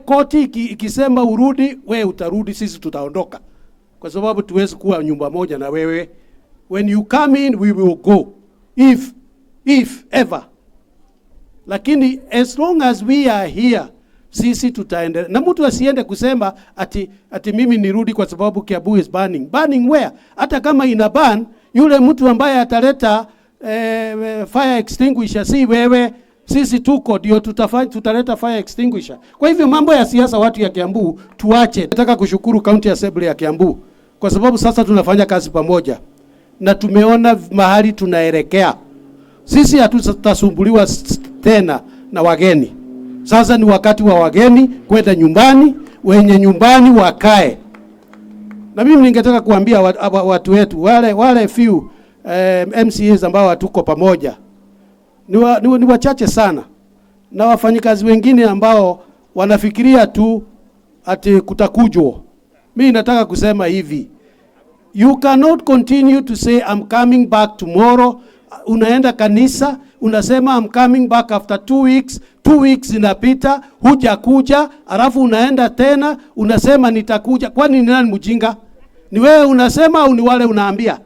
Koti ikisema urudi, we utarudi, sisi tutaondoka, kwa sababu tuwezi kuwa nyumba moja na wewe. When you come in, we will go if ever, lakini as long as we are here, sisi tutaendelea. Na mtu asiende kusema ati mimi nirudi kwa sababu Kiambu is burning. Burning where? Hata kama ina burn, yule mtu ambaye ataleta fire extinguisher si wewe. Sisi tuko ndio tutafanya, tutaleta fire extinguisher. Kwa hivyo mambo ya siasa, watu ya Kiambu, tuache. Nataka kushukuru County Assembly ya Kiambu kwa sababu sasa tunafanya kazi pamoja na tumeona mahali tunaelekea. Sisi hatutasumbuliwa tena na wageni. Sasa ni wakati wa wageni kwenda nyumbani, wenye nyumbani wakae. Na mimi ningetaka kuambia watu wetu wale few MCAs ambao hatuko pamoja ni wachache sana, na wafanyikazi wengine ambao wanafikiria tu ati kutakujwa. Mimi nataka kusema hivi, you cannot continue to say, "I'm coming back tomorrow." Unaenda kanisa unasema, "I'm coming back after 2 weeks." 2 weeks inapita, hujakuja, alafu unaenda tena unasema, "Nitakuja." Kwani ni nani mjinga? Ni wewe unasema au ni wale unaambia?